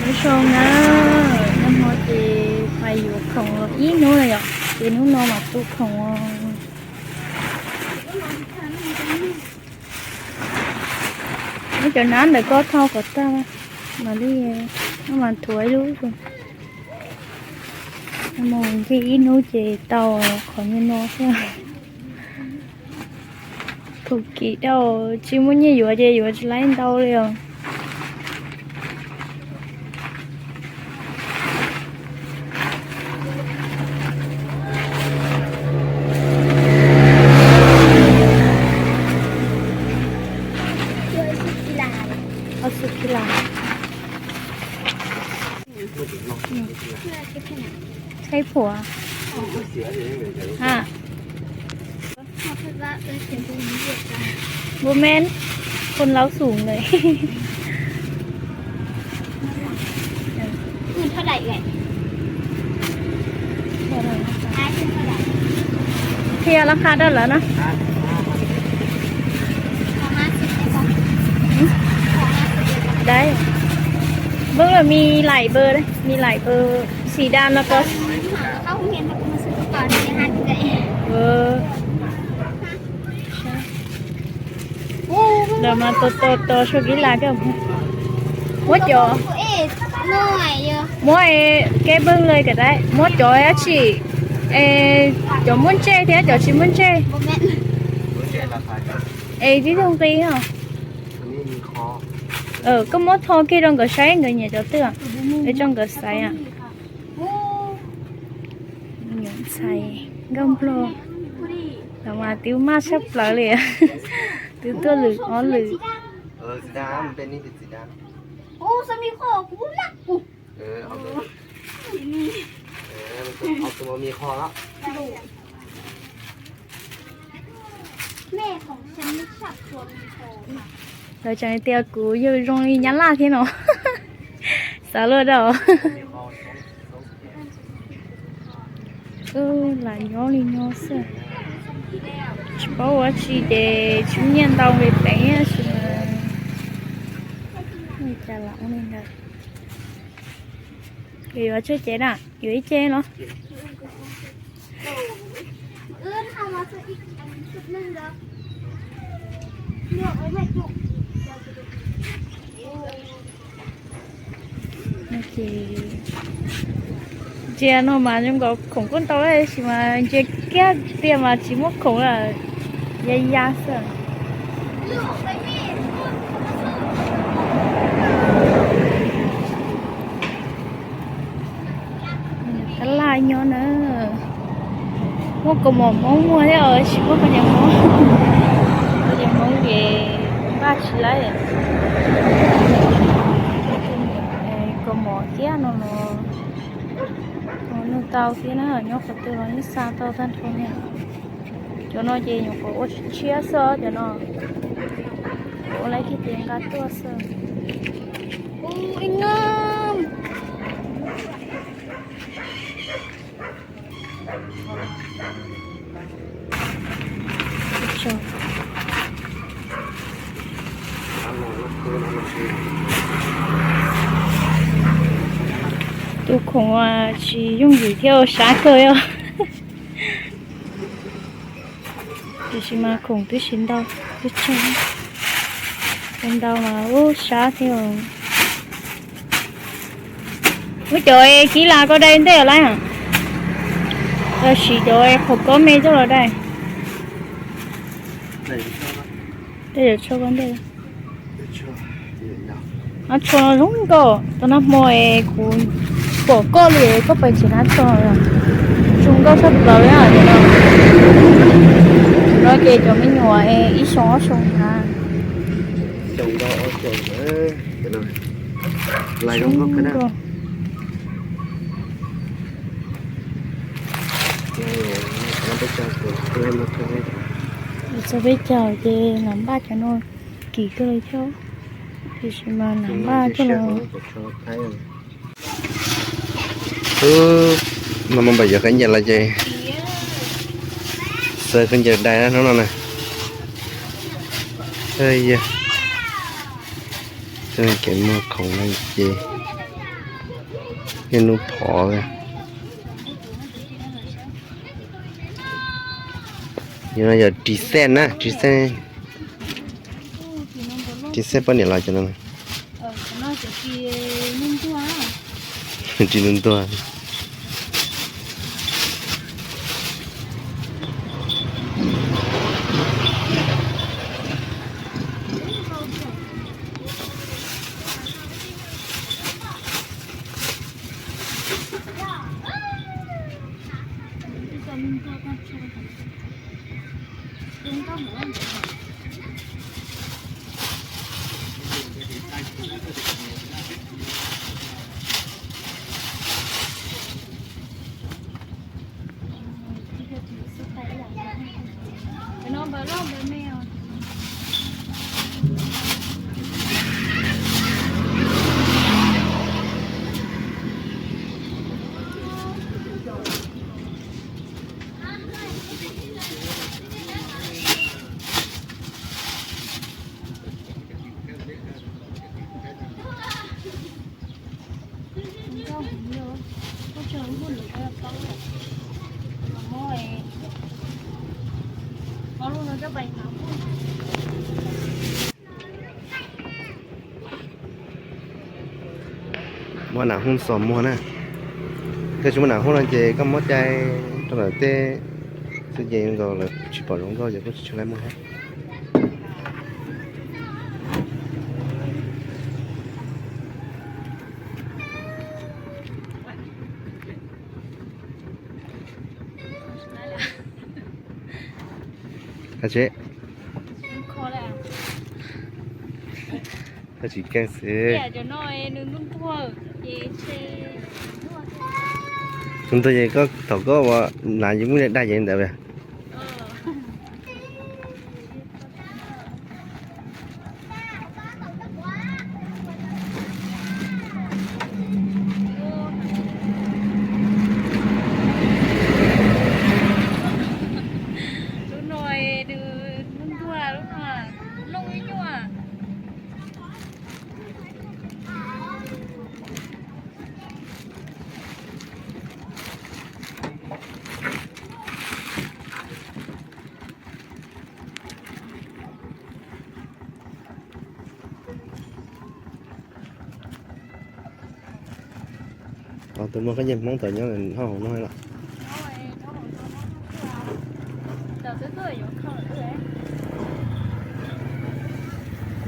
Nyob zoo na, nag hmo ces pais yuav khoom los ib hnub na yom, ces hnub no mam tu khoom os. Muab cov nab ntawm ko thau kom tag, mam li, mam thuav ib lub. Mus nce ib hnub ces tau qhov nyuag no xwb. Thaum kis dhau tsis muaj nyiaj yuav ces yuav tsis laib ntau li os. Tshaib phuam. Ha. Bua men,คนเราสูงเลย เท่าไหร่เอ่ย เท่าไหร่นะคะ เคลียร์ราคาได้แล้วนะ ขอห้าสิบได้ปะ ได้ เบิ่งแล้วมีหลายเบอร์เลย มีหลายเบอร์ สีดำแล้วก็ เข้าโรงเรียนแล้วก็มาซื้อุปกรณ์ในห้างด้วย เออ Lawv mas tos tos tos sua kib las thiab. Muab cov, muab kev pwg li kom dab, muab cov dab tsi, cov muaj ntsej thiab cov tsis muaj ntsej. Es tib tug nqi os. Koj muab tho kiag rau nkawd saib nkawd nyiam cov twg, es rau nkawd xaiv. Nyuam ntxhais nkauj nplog, lawv mas twb maj tshaj plaws li, twb tuaj lwm ob lwm. Lawv tseem tias kuv yog zoo li Nyab Laj thiab no. Xav luaj dau. Lam nyob li nyob xwb, tsis paub ua tsi ces tsis muaj nyiaj ntau nqis peev tab sis mas cas lam ua li ntawd. Yuav tsawg cev na, yuav ib ce los? Ntsia no mas zoo nkaus khoom kuj ntau tab sis mas ntsia kiag tiag mas tsis muaj khoom lawm, ya ya xwb. Tab laj nyob na, muaj kaus mom Hmoob muag thiab tsis muaj kaus mom Hmoob, kaus mom Hmoob ces npaj tsis laib. Kaus mom thiab no los nug tau thiab na, nyob qhov twg los yeej xa tau tag nrho na. Cov no ces nyuam qhuav ua tshiab xwb cov no, ua laib kiag ces nqa tuaj xwb. Tus khoom tsis yooj yim thiab sab kawg os. Tiam sis mas khoom twb tsis ntau, twb tsawg, ntau mas ub sab thiab. Ub cov kib las koj dai ntej lawm, los siv cov qhov kob me coj los dai. Tej zaum tsho koj ntej. Nab tsho no zoo nkauj, tus nag hmo es kuv pom koj li koj pais tsev nab tsho, zoo nkauj tshaj plaws li no. No ces cov me nyuam ib xyoo ob xyoo na. Zoo nkauj. Txog peb caug ces lam npaj cov no kim kawg li thiab, tiam sis mas lam npaj coj los. Wb no mas npaj yuav khaub ncaws los ces xaws khaub ncaws dai na hnub no na. Yog kev muag khoom no ces Niaj hnub phov. Yog no yog ris xej na, ris xej, ris xej poj niam los cov no. Ris ntuag ntuag. Muab nas hooj xos muag na. Koj tsis muaj nas hooj no ces koj muab cai rau ntawm tej xwb ces zoo nkaus lawv tsis pom zoo nkauj ces kuj tsis tshua muag thiab. Koj tsis keej xwb. Tus ntawd ces koj thaum koj ua nas yeej muaj dag yeej ntawd. Lub no, lub ntuag lub no, lub ib nyuag. Tus muaj kab ncej Hmoob tod nyob hauv no los?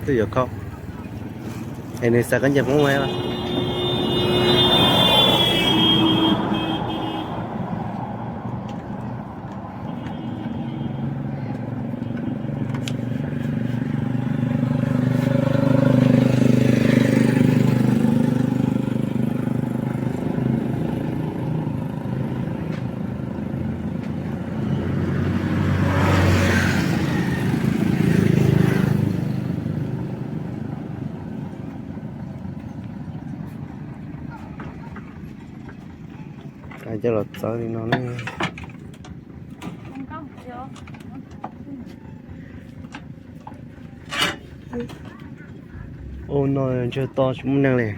Twb yuav khau es nws xav kab ncej Hmoob los? Coj los txawb li no ne. Ua no ntsag to tsis muaj neeg li.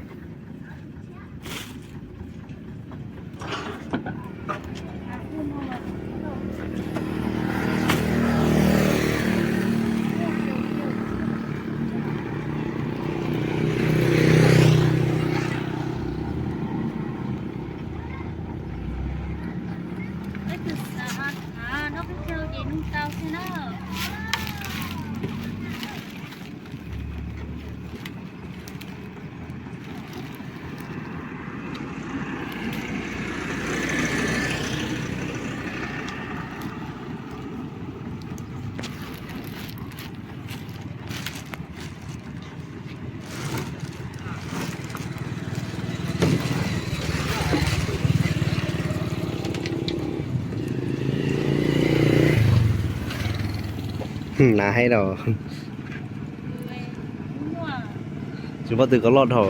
Nas heev los. Tsis paub twg kov loj dhau.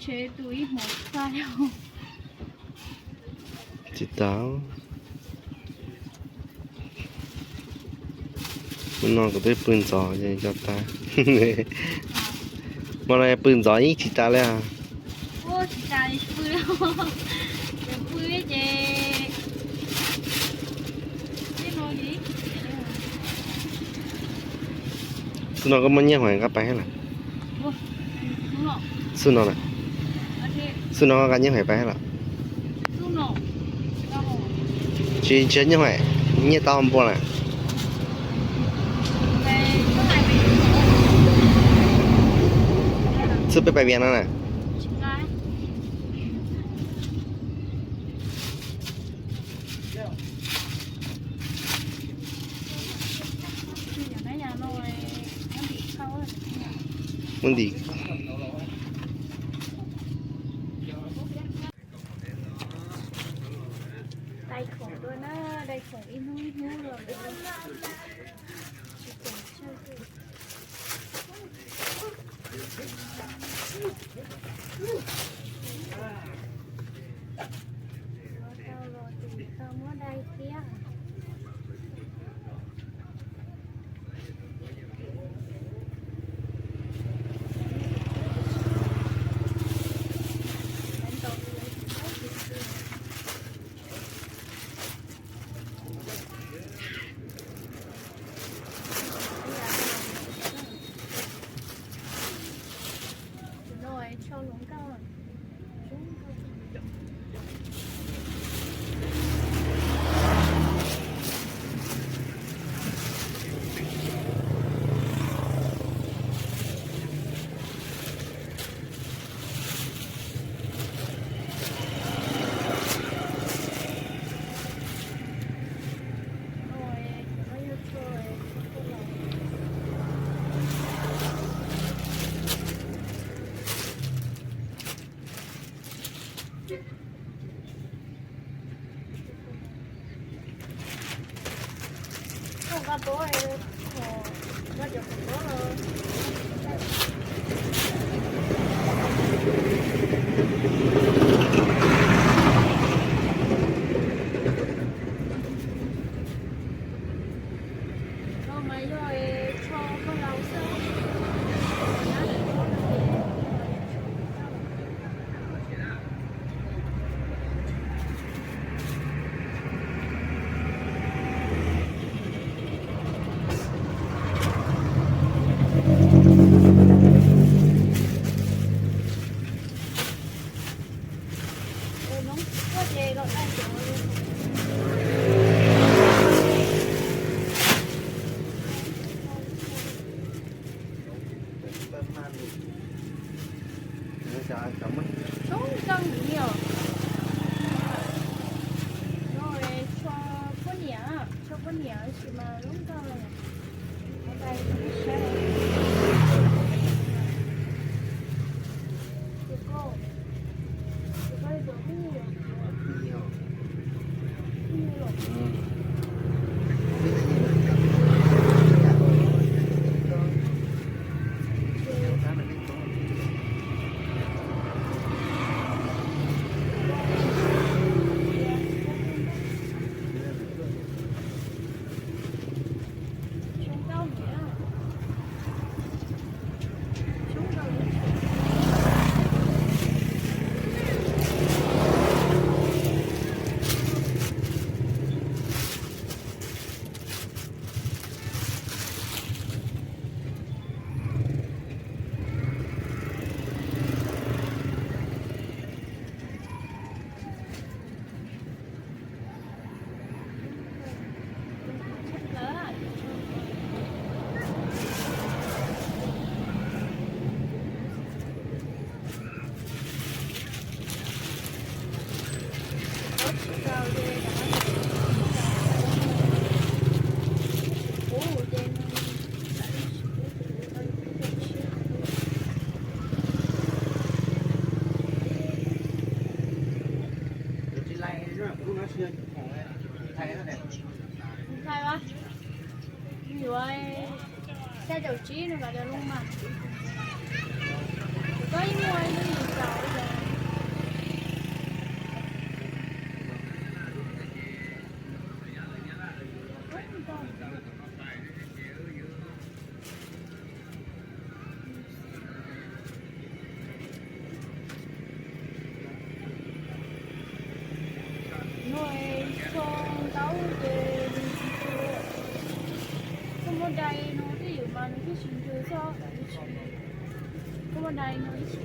Tsev tus ib hmos txaij. Tsis tau. Hnub no kuv twb pw ntxov ces cov tas. Hmo no pw ntxov yeej tsis tas li. Tsis tas pw, pw ces xub no koj muaj nyiaj hais nqa pais thiab lawm? Xub no na, xub no koj nqa nyiaj hais pais thiab lawm? Tsis, tsis nyiaj hais, nyiaj tau npua lawm. Xub peb pais vias no na. Muab ntim. Dai khoom dua na, dai khoom ib hnub ib hnub los. Tau los ces tau muab dai thiab. Coob kawg li os. No tsho poj niam, tsho poj niam tab sis mas lub nkauj. Ntshai a, yuav xya caum tsib no kom lub mas. Koj ib muaj ib lub yim caum. No, so ntaub ces koj muab dai no twj ywm mas nws twb tsis ntws xwb. Koj muab dai no ib si.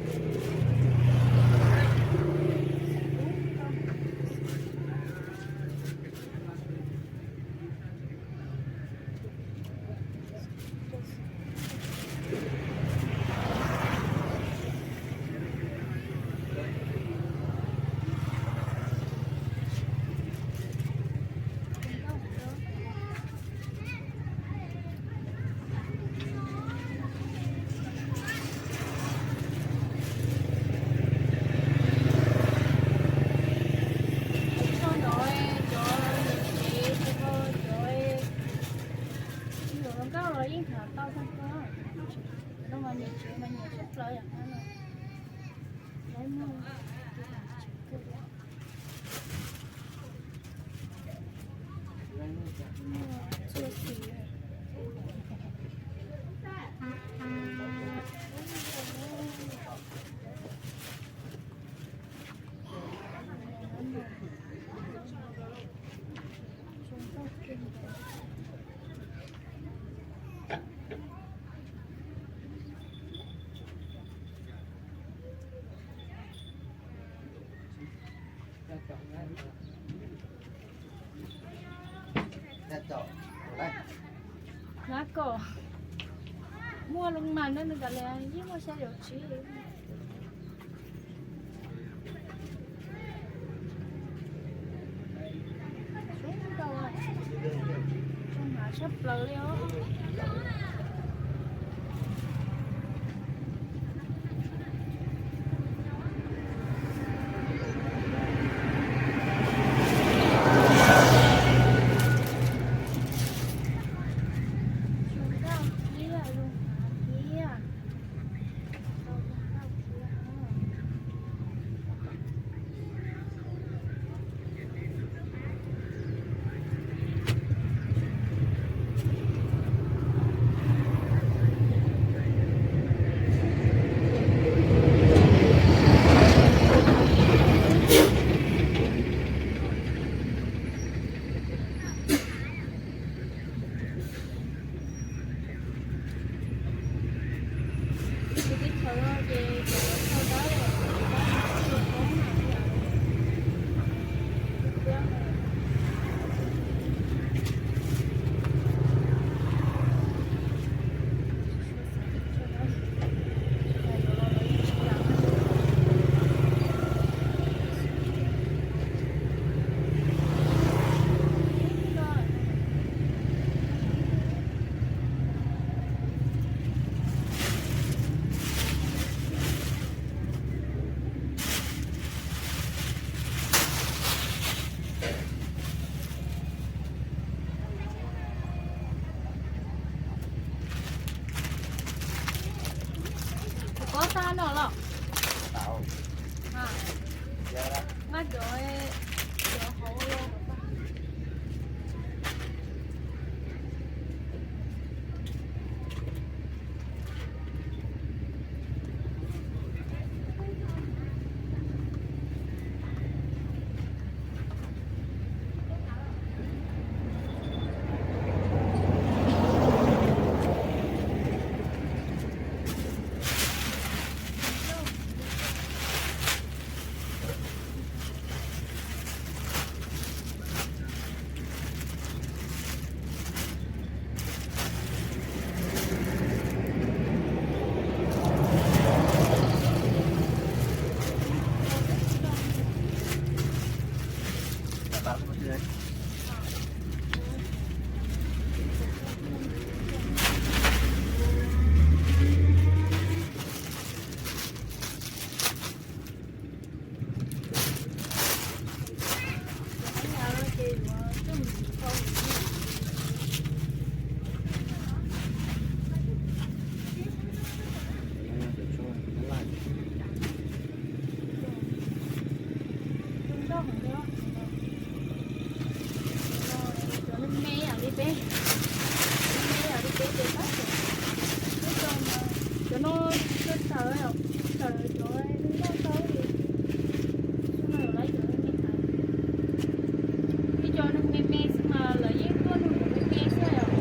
Cov no cov niam tsev, cov yuav hluas nkauj los yeej tham tau tag koj. Cov no mas niam tsev mas nyiam tshaj plaws yam no. Hlab kom muaj loo mas na, nws kam li yeej muaj xya caum tsib. Zoo nkauj, zoo hnav tshaj plaws li os. Zoo nkauj thiab, zoo hnav thiab. Kuv pob tag no los? Nqa cov, cov hauv los. No tsis tshua tawm, tawm cov noj tau li. Xyoo no yuav lawv cov me me, ib co neeg me me xwb mas lawv yeej tuaj nug cov me me xwb os.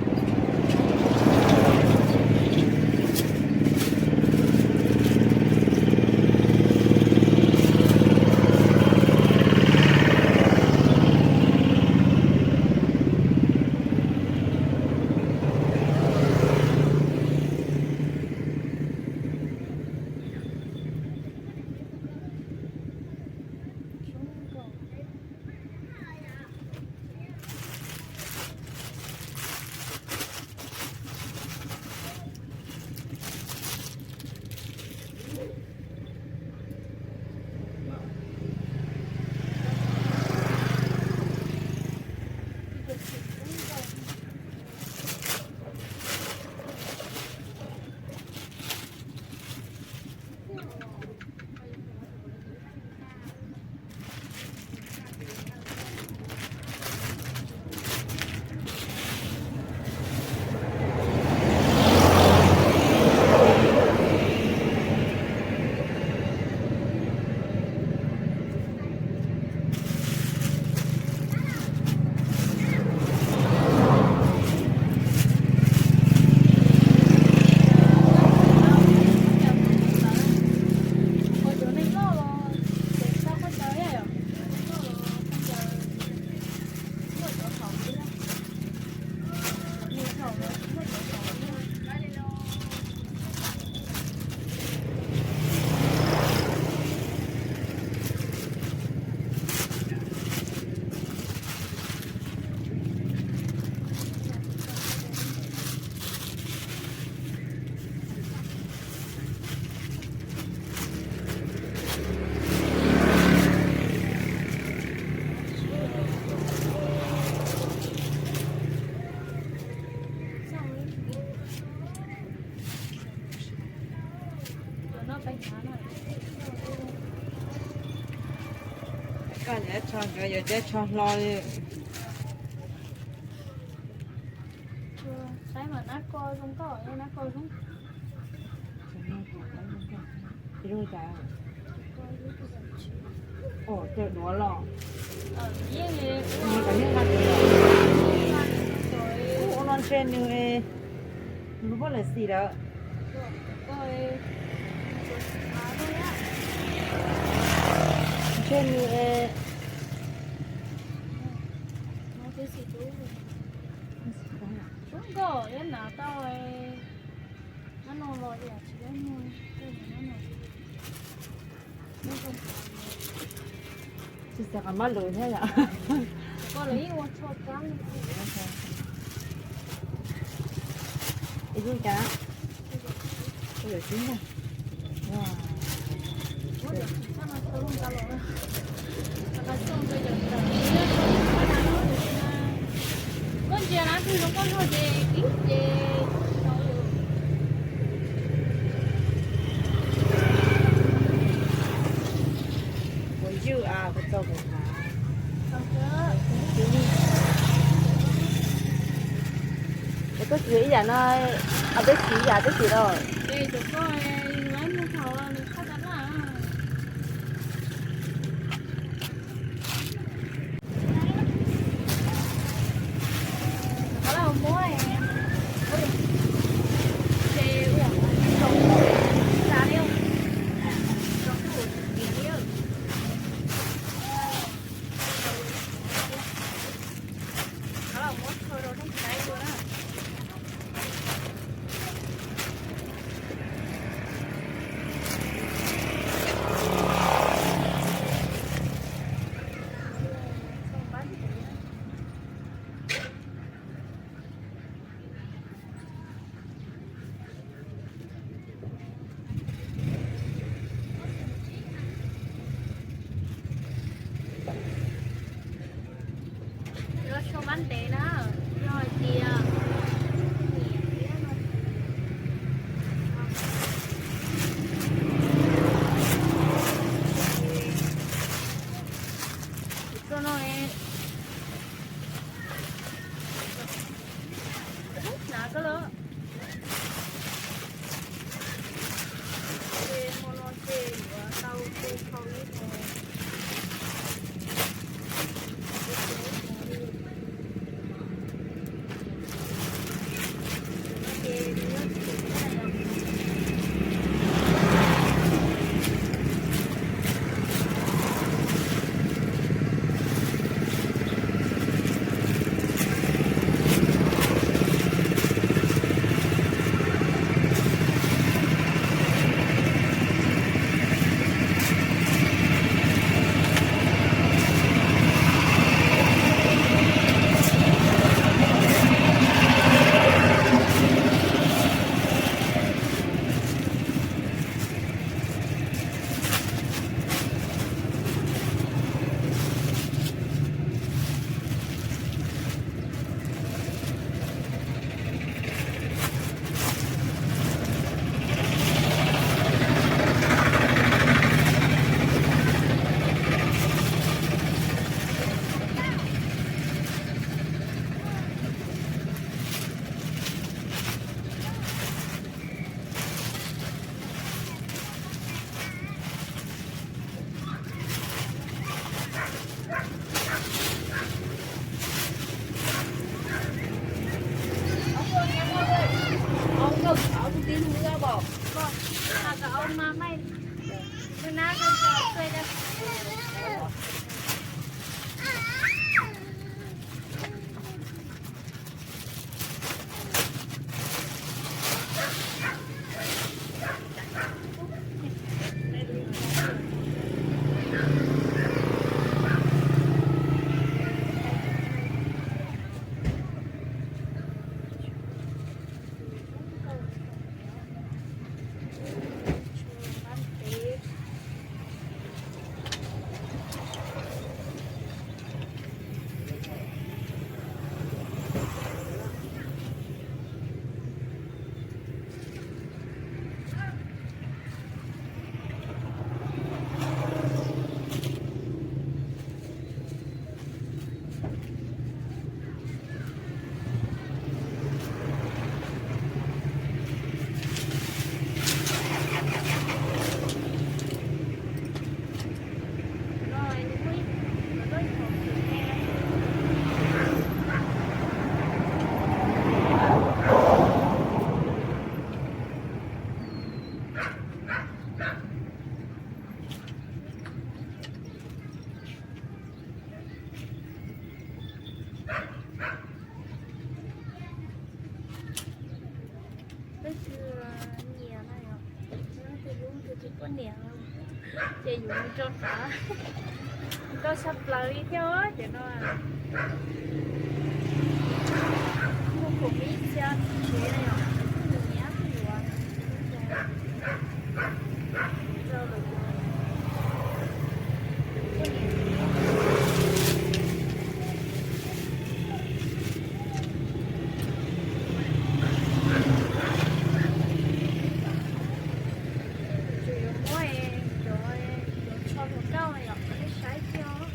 Koj cov tsho nkawd yog cov tsho hlo li. Saib mas nab ko zoo nkauj, nab ko zoo. Ib lub cas? Ua cawm duav los. Yeej, yeej nqa duav los. Ua no ntshe nws, nws lub pob lawm xim lawm. Ntshe nws, zoo nkauj, yeej hnav tau. Nab no los yam tsis muaj, tsis xav qhov mab lus thiab yom. Ib lub cas? Ib lub xwb na. Koj ntsia na, twg zoo nkauj luaj ces ib ces. Kuv ywj a, kuv txo kuv hnav. Es koj txiv ib yam no, a peb txiv ib yam peb txiv los. Peb tus niam na yom, tus hlub tus tus poj niam ces yus mus rau qab nkauj tshaj plaws li thiab ces no. Muaj pum ib txhia tsev na yom, tus niam tus yuav. Tsuas yuav muab cov, cov tsho hluas nkauj yom, nej saib thiab os.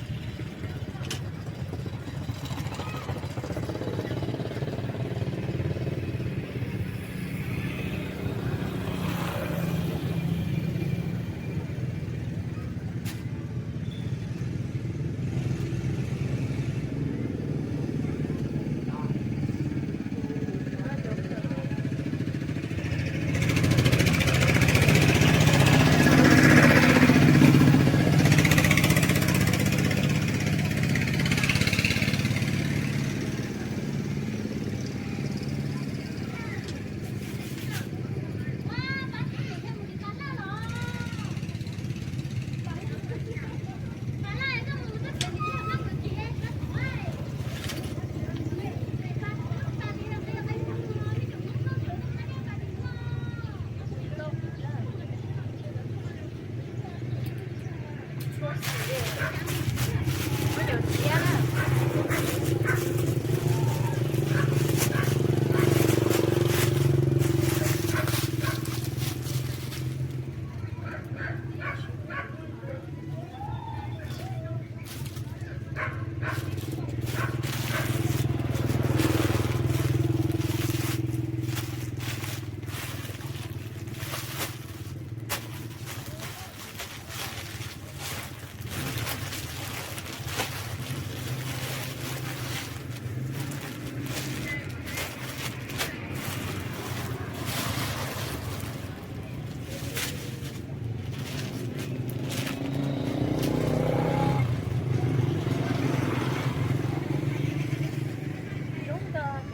Lub ntawd,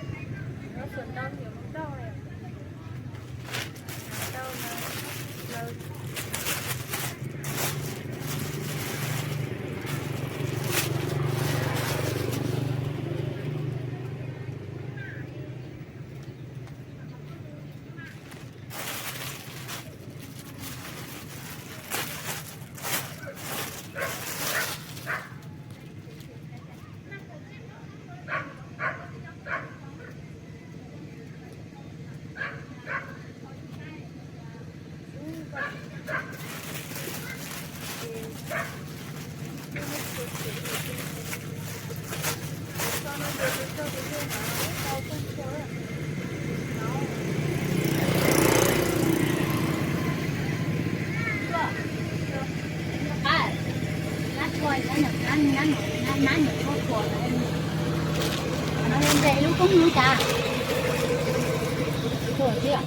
lub ntawd yuav mus ntau. Nab nyuam tshua thuam, nab nyuam tshua thuam, nab nyuam tshua thuam, nab nyuam tshua thuam.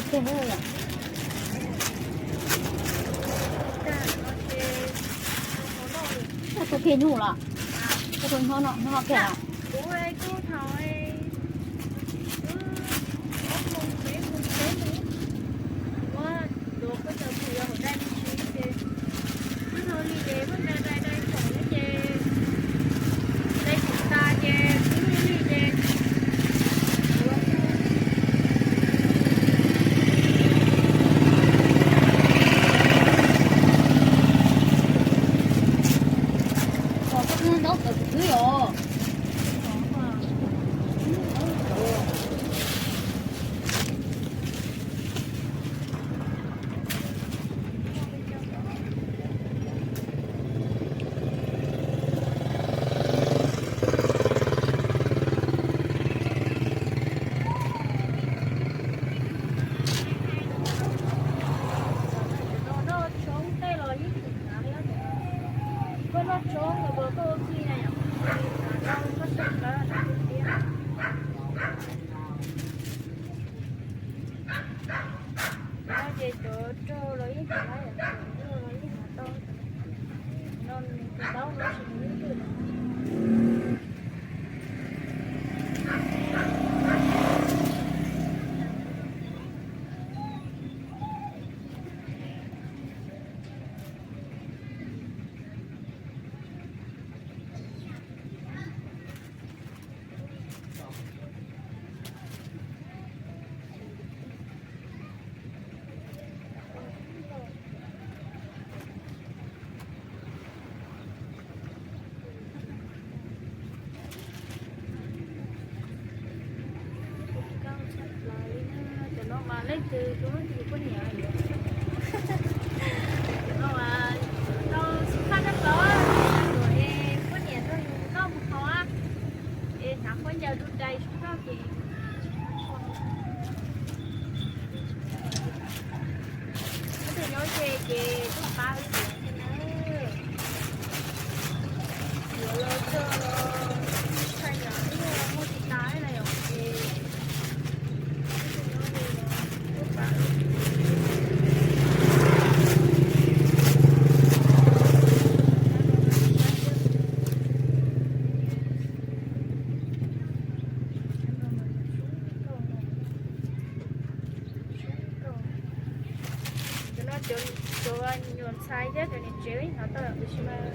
Koj tus kiag nyuj los? Koj tus nyob no, nyob no kiag los? Ces cov rog los yeej hnav, cov rog los yeej hnav tau, no nws tus taub no tab sis nws yeej twj no. Cov no mas leej twg tus hlub tus poj niam yuav. Cov no mas tau xub thawj rau tod, es poj niam rau yus noj mus haus es hnav khaub ncaws dub dai xub thawj ces. Leej twg nyob ze ces tuaj pab wb yuav thiab na. Yuav los txog los tshais nram ub muaj tsis tas na yom, ces leej twg nyob ze los tuaj pab wb. Cov no cov nyuam ntxhais thiab cov niam tsev hnov tau tiam sis mas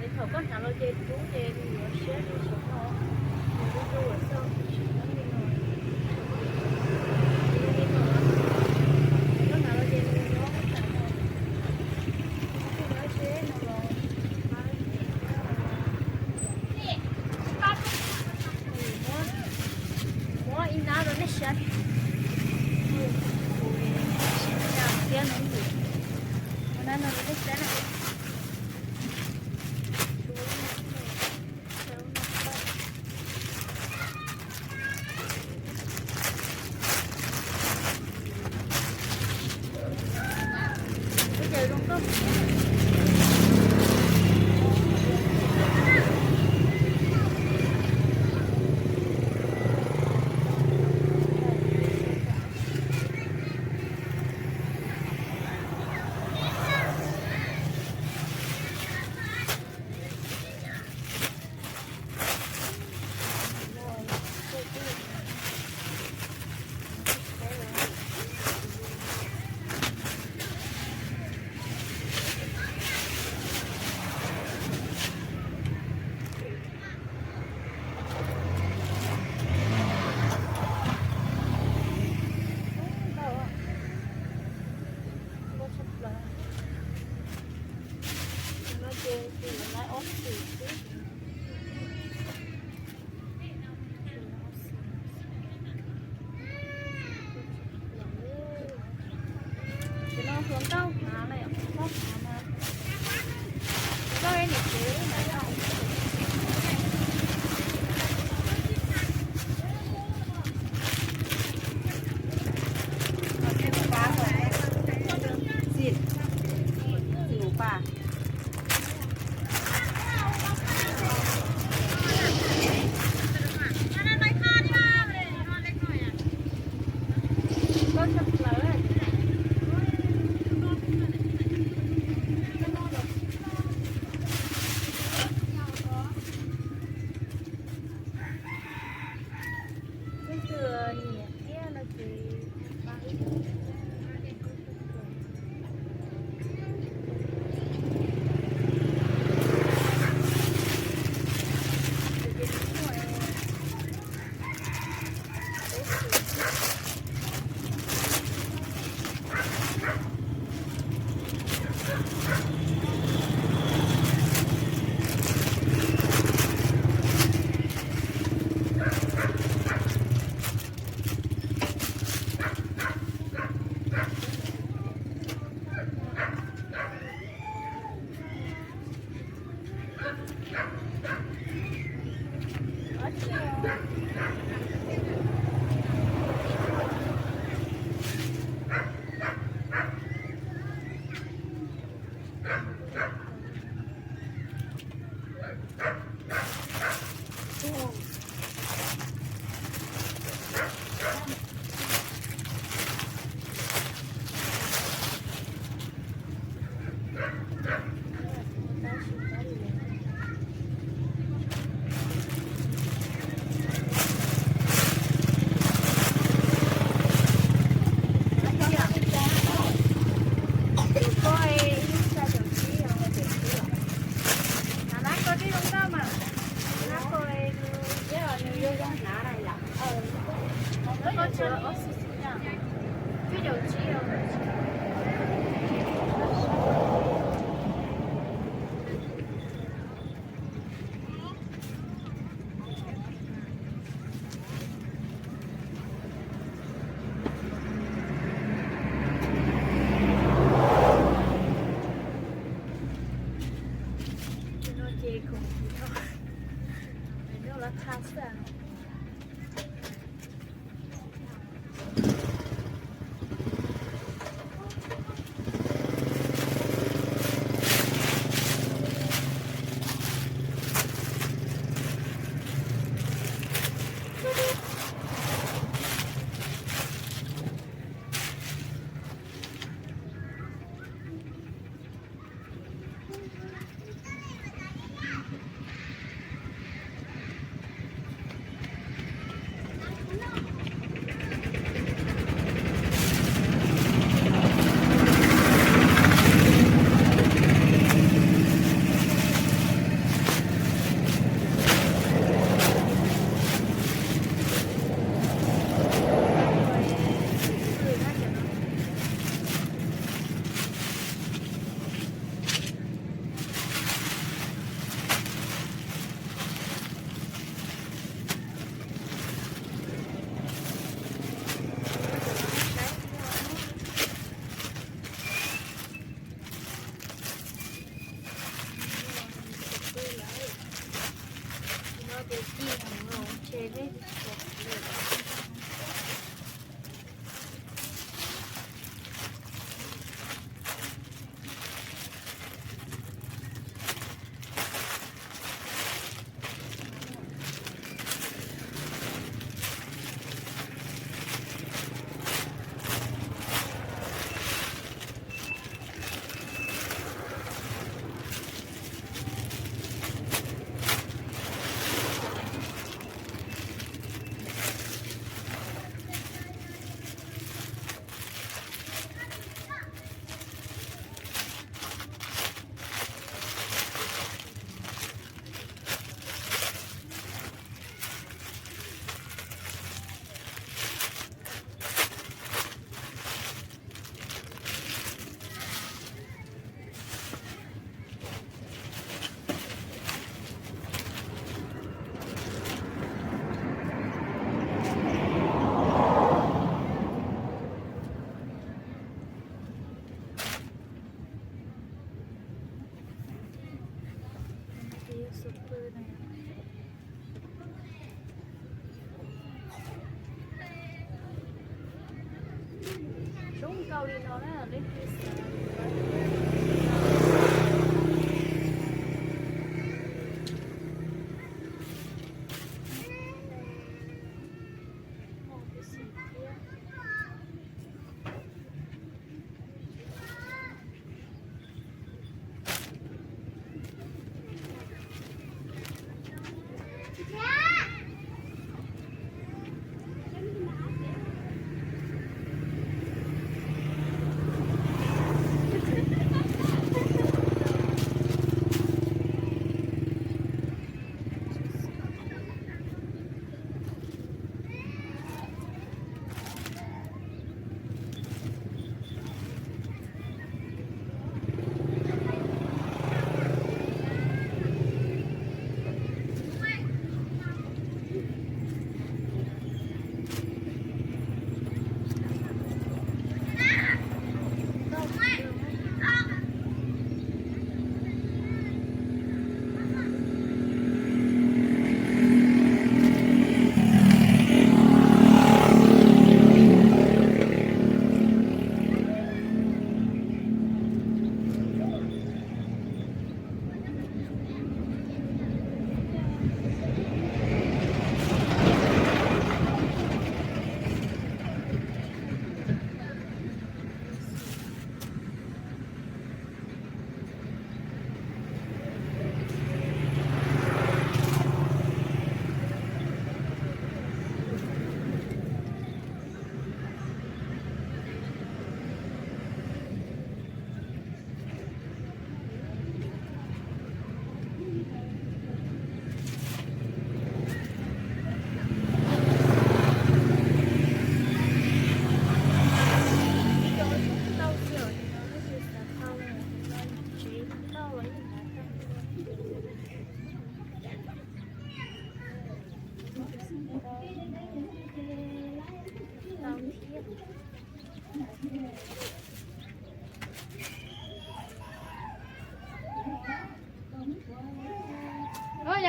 Es thaum koj hnav los ces rub ces nws yuav siab li saum no, nws rub rau xwb, tsis nyob li no. Nws li no, koj hnav los ces nws nyob saum no. Muab ib nab rau nej saib. Ib nab no rau nej saib na. Cov no hluas nkauj hnav na, hluas nkauj hnav mas, hluas nkauj niam tsev hnav no. Zoo nkaus li no na, leej twg xav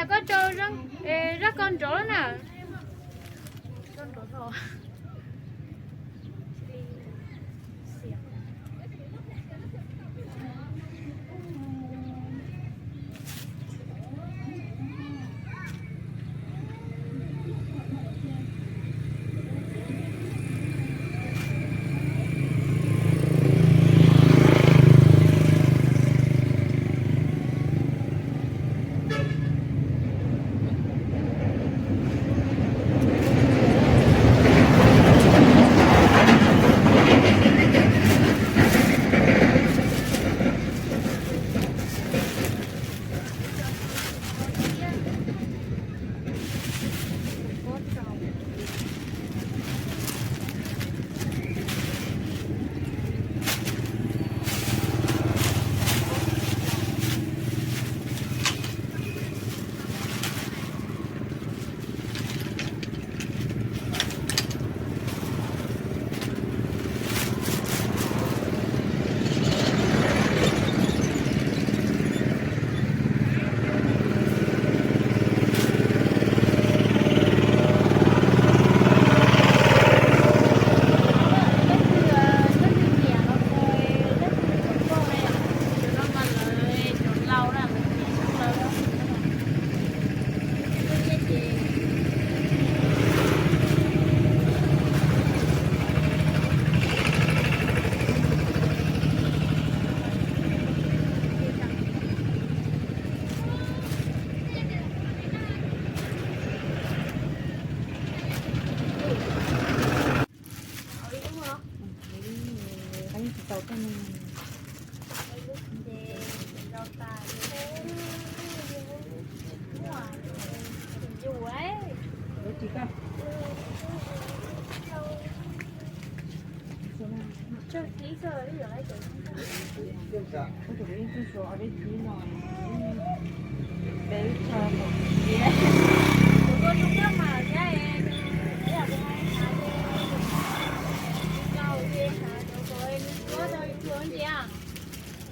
Koj rau zaj koj nrov na.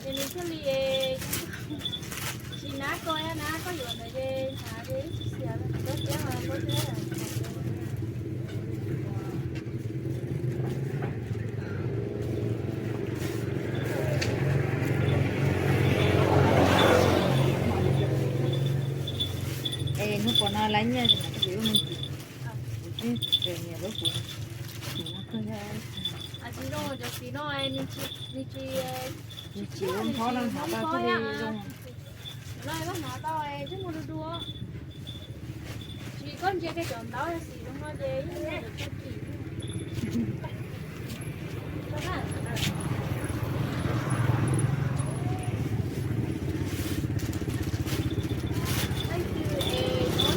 Ces nws thiaj li tsis nab koj, nab koj yuav ntawd ces hnav ces ib tsis xiam koj thiab mas koj thiab. Es hnub puas no lawv nyiaj, kuv twb niam lub kuv tsis no kawg. Tsis zoo cov xim no, nws tsis, nws tsis zoo, nws tsis zoo hnav tau thiaj li zoo. Lawv hnav tau tsis muaj du du. Tsis, koj ntsia kiag cov ntaub xim zoo no ces yeej tsis tshua kim. Leej twg es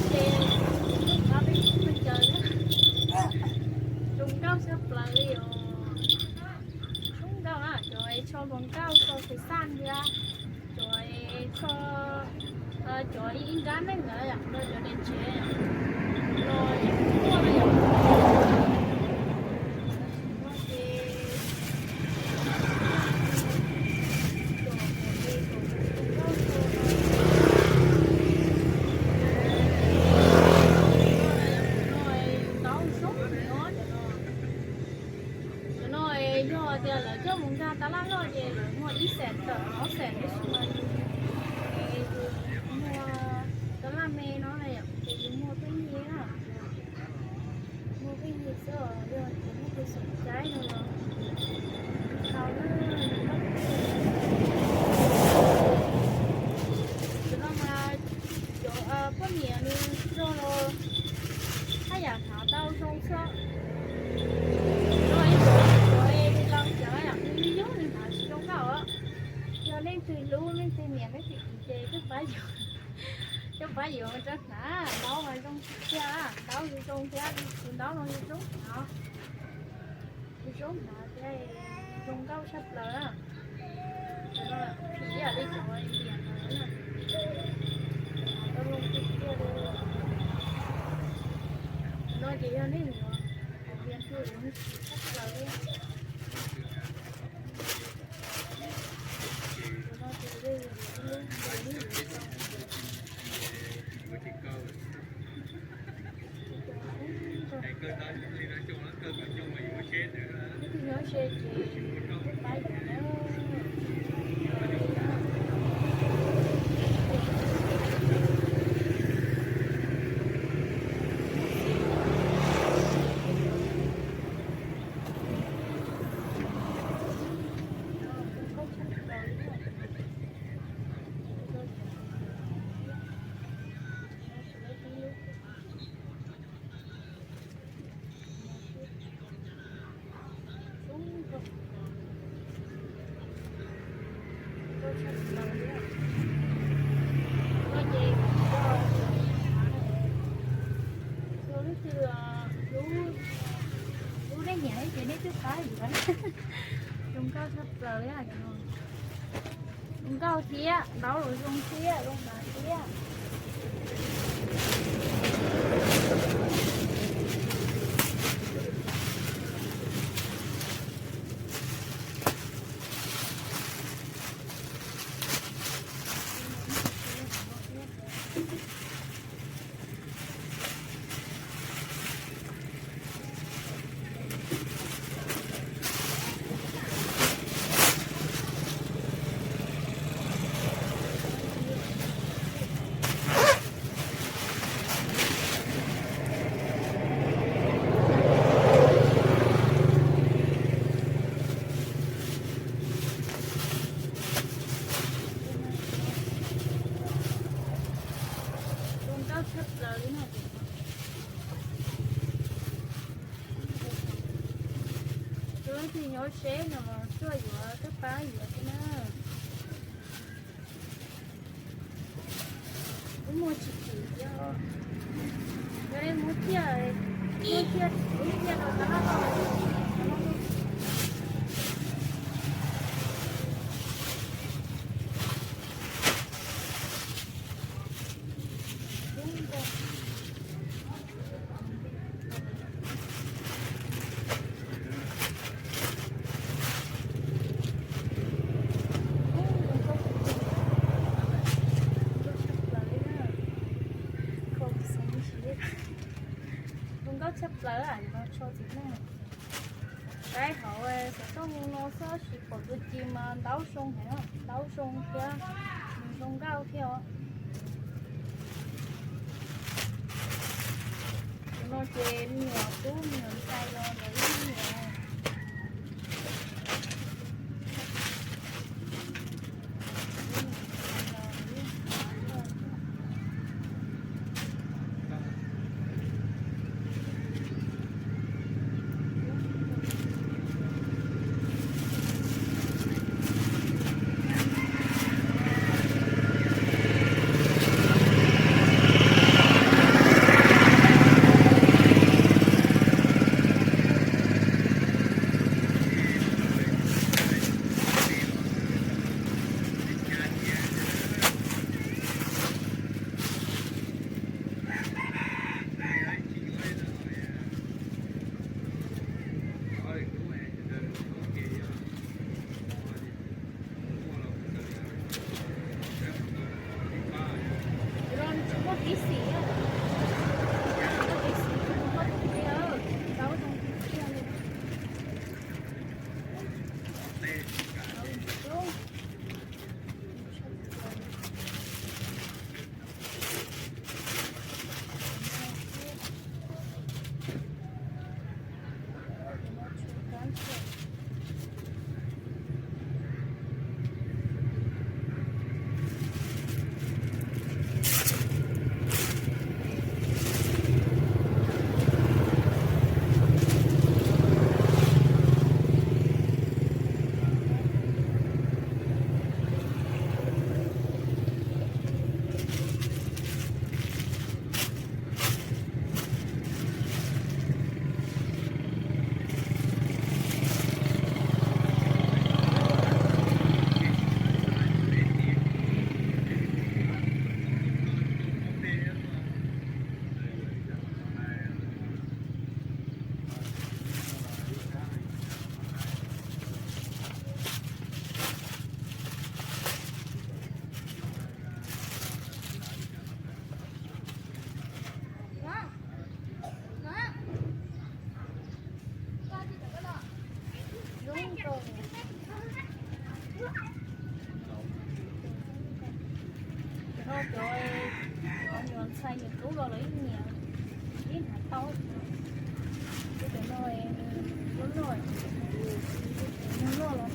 nyob ces kuv nqa peb tug pes tsawg na. Zoo nkauj tshaj plaws li os. Zoo nkauj na, cov es tsho hluas nkauj, tsho xes xaj thiab, cov es tsho, cov ib nrab neej ntawd yom, cov daim tsev los yeej muaj na yom. Tau zoo no, cov no yog tias lawv coj mus nkag tab laj loj ces lawv muag ib xees tawm ob xees tab sis mas yus muag tab laj me no na yom, ces yus muag peb yig na. Muag peb yig xwb os, yog tias muaj tus xom caib no los tau na. Cov no mas cov poj niam nws zoo los haj yam hnav tau zoo xwb. Cov es nws laus cov yam nws yog nws hnav tsis zoo nkauj os. Yog leej twg hlub leej twg nyiam leej twg ces coj pab yuav, coj pab yuav rau hnav. Ntaub mas zoo tiag, ntaub zoo thiab, tus ntaub no zoo hnav, zoo hnav thiab zoo nkauj tshaj plaws. Phim ib yam li cov liam ntawd na, tau zoo tiag tiag li. No ces yog nej mus vias nrug yuav tshaj plaws li. Tus no ces yog ib lub npe, ib lub npe zoo, Ces pab yuav na. Lub twg, lub, lub nej nyiam ces nej twb pab yuav. Zoo nkauj tshaj plaws li. Zoo nkauj thiab, ntaub los zoo thiab, zoo npav thiab. Zoo nkauj tshaj plaws li na. Tus leej twg nyob seb no tuaj yuav, tuaj pab yuav thiab na. Wb muag tsis tsim thiab. Yog li muag ciaj, muag ciaj, muag ciaj rau tab laj no. Zoo nkauj tshaj plaws, no tsho txiv neej. Saib hauv xov tooj no xwb, tab sis pom tus ci mas ntaub zoo heev, ntaub zoo thiab, zoo nkauj thiab os. Tus no ces me nyuam tub me nyuam ntxhais los lawv ib me nyuam. Txhais nyiam tub los lawv yeej nyiam, yeej hnav tau. Cov no, cov no, cov no los,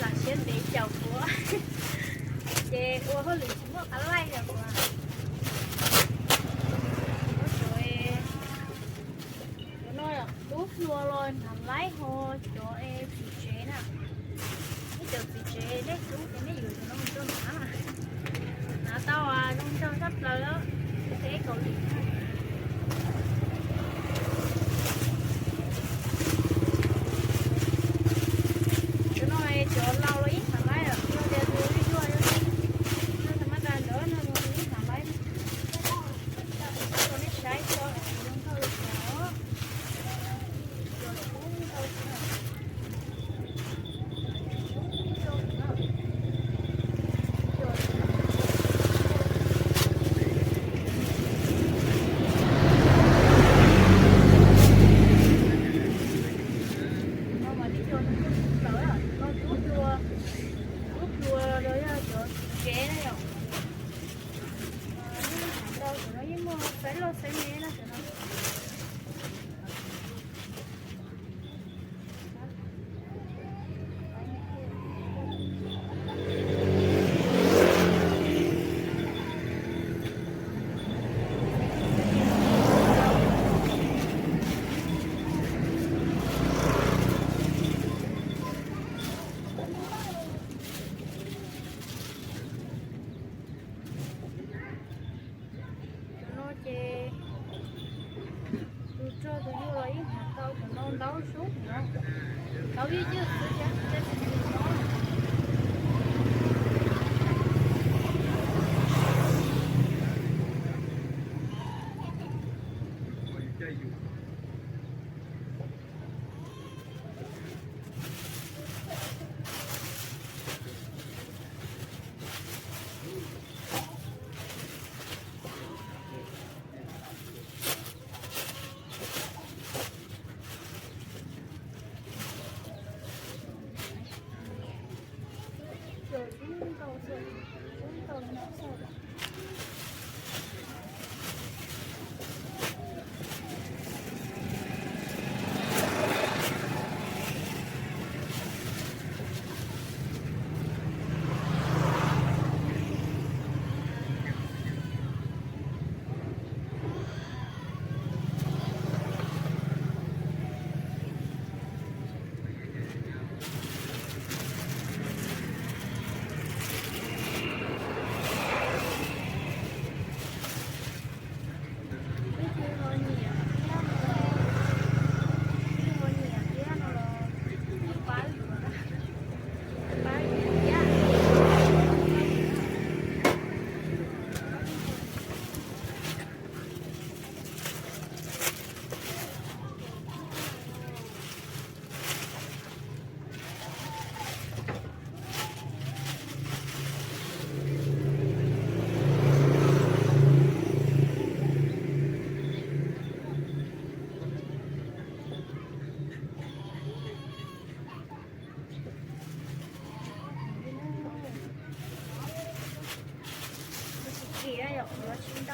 Lam siab ntev caum kuv, ces ua hauj lwm tsis muaj qab laij yom kuv. Cov no tub hluas los hnav laib ho cov txiv tsev na. Nej cov txiv tsev nej tub ces nej yuav cov no mus rau hnav. Hnav tau zoo nraug tshaj plaws lawm, teb Kaus Lim na. Cov no cov laus los yeej hnav laib lawm, yog tias tus yuag yuag, no thaum mas tas ntawd no tus yeej hnav laib. Rau nej saib tso, zoo nkauj li cas. No mas tib co tub hluas, tub hluas los yog cov txiv tsev na yom. Ntau cov no yeej muaj xaiv loj xaiv me na cov no. Cov no ces tus rog tus yuag los yeej hnav tau, cov no ntaub sub no, ntaub ywj ywj xwb thiab, tsis tau tsis tau no.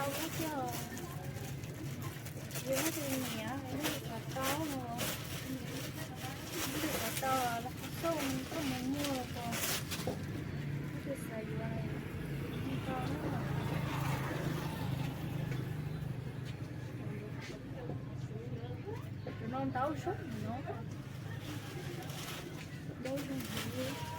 Yus muab tus niam, muab tus kom tau, muab tus kom tau los koj mus muag los puas, muab tus xav yuav tau na. Tus no ntau zog no, ntau zog heev li.